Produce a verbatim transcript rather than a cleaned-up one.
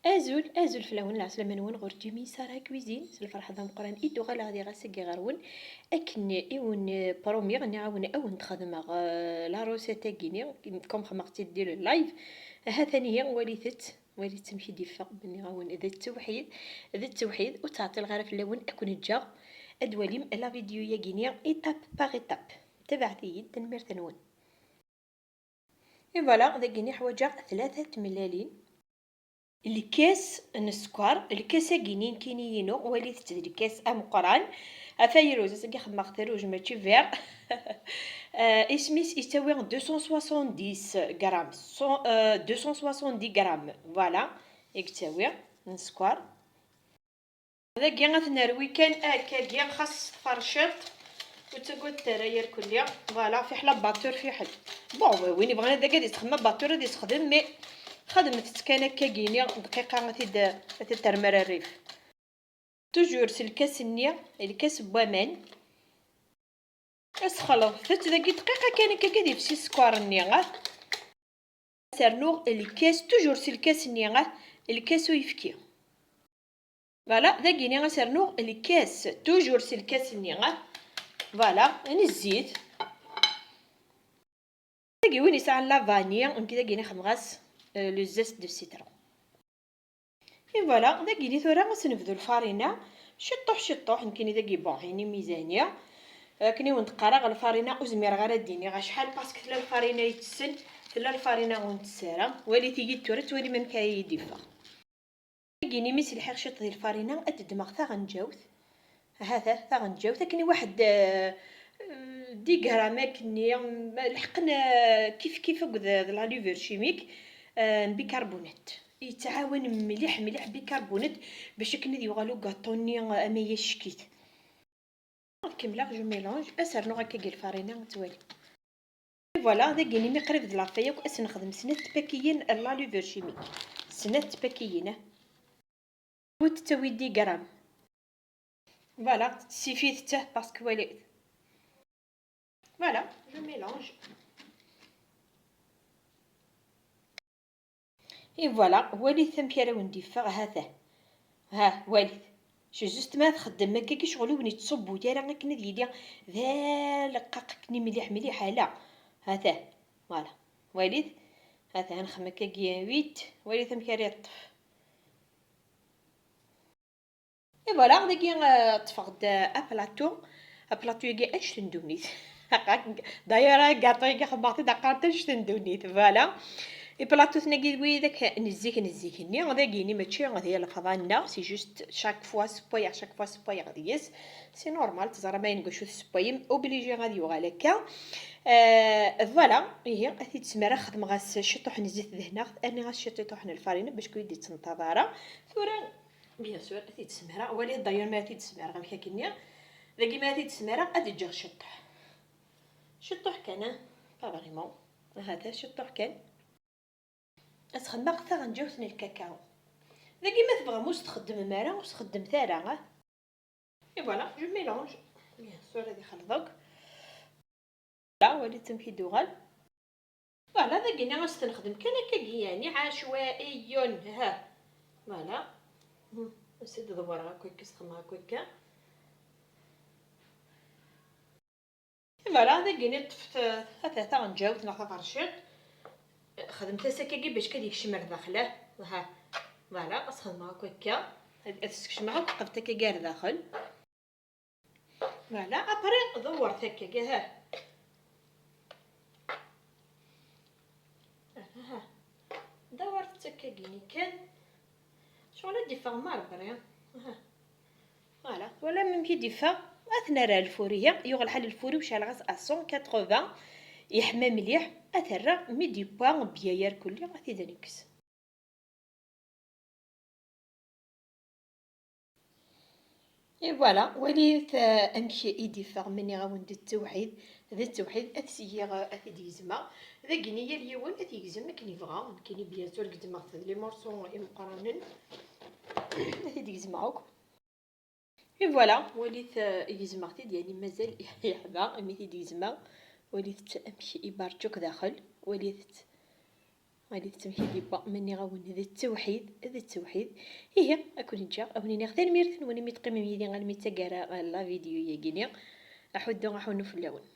Azul, azul fell-awen, lɛeslama-nwen ɣur Jimmy Sarah Cuisine. S lferḥ d ameqqran i d-uɣaleɣ diɣ ass-agi ɣer-wen. Akken i wen-promiɣ, nniɣ-awen a wen-d-xedmeɣ, euh, la recette-agi-nni, comme xedmeɣ-tt-id di le live. Ha-t-an ihi, walit-tt, walit-tt amek i d-iffeɣ, nniɣ-awen d ttewḥid, d ttewḥid, ur ttɛeṭṭileɣ ara fell-awen, ad ken-ǧǧeɣ ad twalim la vidéo-yagi-nni étape par étape. Tabaɛet-iyi-d, tanemmirt-nwen. Et voilà, dagi-nni ḥwaǧeɣ tlata tmellalin. Lkas n sskeṛ, lkas-agi-nni nekkini-inu, walit-t d lkas ameqqran. A Fayruz, ass-agi xedmeɣ-t rouge, mačči vert. Euh, isem-is yettawi deux cent soixante-dix grammes, cent, euh, deux cent soixante-dix grammes, voilà, i yettawi n sskeṛ. Dagi ad t-nerwi kan akkagi, xas tferciḍ, ur ttagadet ara irkelli. Voilà, fiḥel abatur fiḥel. Bon, win yebɣan ad, ad yesxedm abatur ad yesxedm, mais xedmet-tt kan akkagi-ni, dqiqa ad t-id, ad t-id-termer rrif. Toujours s lkas-nni, lkas n waman. Asxelḍet-tt dagi dqiqa kan, akkagi ad yefsi sskeṛ-nni. Ad s-rnuɣ lkas, toujours s lkas-nni, lkas uyefki. Voilà, dagi-ni ad s-rnuɣ lkas, toujours s lkas-nni. Voilà, n zzit. Dagi win yesɛan la vanille, nekk dagi-ni xedmeɣ-as, euh, le zeste de citron. Et voilà, dagi-ni tura ad s-nebdu lfarina, ciṭṭuḥ ciṭṭuḥ, nekkini dagi, bon, ini mizani. Akken i wen-d-qqareɣ, lfarina ur zmireɣ ara ad d-iniɣ acḥal, parce que tella lfarina yettessen, tella lfarina ur ntess ara. Walit-iyi-d tura, ad twalim amek ara iyi-d-iffeɣ. Dagi-ni mi s-lḥiɣ ciṭ di lfarina, ad d-ddmeɣ taɣenǧawt. Hata taɣenǧawt, akken i waḥed, euh, euh, dix grammes akkenni, m-, lḥeqen, euh, kif kif akked, euh, d la levure chimique, euh, n bicarbonate. Yettɛawan mliḥ, mliḥ bicarbonate bac akken ad yuɣal ugaṭu-nni, euh, amayas ccek-it. Ad kemmleɣ, je mélange, ad s-rnuɣ akkagi lfarina, ad twalim. Et voilà, dagi-ni mi qrib d la fin yakk, ad s-nexdem snat tpakiyin n la levure chimique. Snat tpakiyin, ah. Ur tettawi dix grammes. Voilà, sifit-tt, parce que, voilà. Voilà, je mélange. Et voilà, walit amek ara wen-d-iffeɣ, ha-t-a. Ha, walit. C'est juste ma txeddem akka, ki ccɣel ur wen-yettṣubbu ara akken ad yili d aleqqaq akken mliḥ, mliḥ, ala. Ha-t-a. Voilà. Walit. Ha-t-a, nxem akka huit. Walit amek ara yeṭṭef. Et voilà, dagi, euh, ṭṭfeɣ-d, euh, aplaṭu. Aplaṭu-agi annect n ddunit. D'ailleurs, agaṭu-agi xedmeɣ-t-id qqaren-t annect n ddunit. Voilà. Iplaṭuten-agi d widak n zik, n zik-nni. Dagi-ni mačči d yal lefḍa-nneɣ, c'est juste chaque fois ssewwayeɣ, chaque fois ssewwayeɣ deg-s. C'est normal, teẓram ayen deg wacu tessewwayem, obligé ad yuɣal akka. Euh, voilà, ihi, ad t-id-smaraɣ, xedmeɣ-as ciṭuḥ n zzit dehneɣ-t, rniɣ-as ciṭuḥ n lfarina bac ur yi-d-ittenṭaḍ ara. Tura, bien sûr, ad t-id-smaraɣ. Wali d'ailleurs mi ara t-id-smaraɣ amek akkenni. Dagi mi ara t-id-smaraɣ, ad ǧǧeɣ ciṭuḥ. Ciṭuḥ kan, ah, pas vraiment. Ahat, ciṭuḥ kan. Ad s-xedmeɣ taɣenǧawt n lkakao. Dagi ma tebɣam ur s-txeddmem ara, ur s-xeddmet ara, ah. Et voilà, je mélange. Bien sûr, ad ixelḍ akk. Voilà, walit amek i d-uɣal. Voilà, dagi-ni ad s-t-nexdem kan akkagi, yeɛni ɛacwaiyun, ha. Voilà. Hmm, ad s-id-ḍewwreɣ akk akka, s-xedmeɣ akk akka. Voilà, dagi-ni ṭṭfet, eh, ata taɣenǧawt neɣ taferciḍt. Xedmet-as akkagi bac ad yekcem ar daxel, ah. Ha. Voilà, ad s-xedmeɣ akk akka. Ad, ad skecmeɣ akk, ṭṭfet akkagi ar daxel. Voilà, après, ḍewwret akkagi, ha. Aha. Ḍewwret-tt akkagi-ni kan. Ccɣel ad d-iffeɣ marbre. Aha. Voilà, twalam amek i d-iffeɣ? Ad t-nerr ar lfur-ihi, yuɣ lḥal lfur-iw ceɛleɣ-as à cent quatre-vingts, yeḥma mliḥ, ad t-rreɣ mi d-yewwa bya irkelli, ad t-id-nekkes. Et voilà, walit, euh, amek i d-iffeɣ, ma nniɣ-awen-d d ttewḥid, d ttewḥid, ad t-syiɣ, euh, ad t-id-gezmeɣ. Dagi-ni yal yiwen ad t-yegzem akken yebɣa, nekkini bien sûr gezmeɣ-t d les morceaux imeqqranen, ad t-id-gezmeɣ akk. Et voilà, walit, euh, gezmeɣ-t-id, yani mazal yeḥma, imi t-id-gezmeɣ, walit amek iberǧ akk daxel, walit. Ɣadi tettemkidibba, ma nniɣ-awen d ttewḥid, d ttewḥid. Ihi, ad ken-ǧǧeɣ, ad wen-iniɣ tanemmirt-nwen imi teqqimem yid-i almi d taggara ɣer la vidéo-yagi-ni. Aḥuddu aḥunnu fell-awen.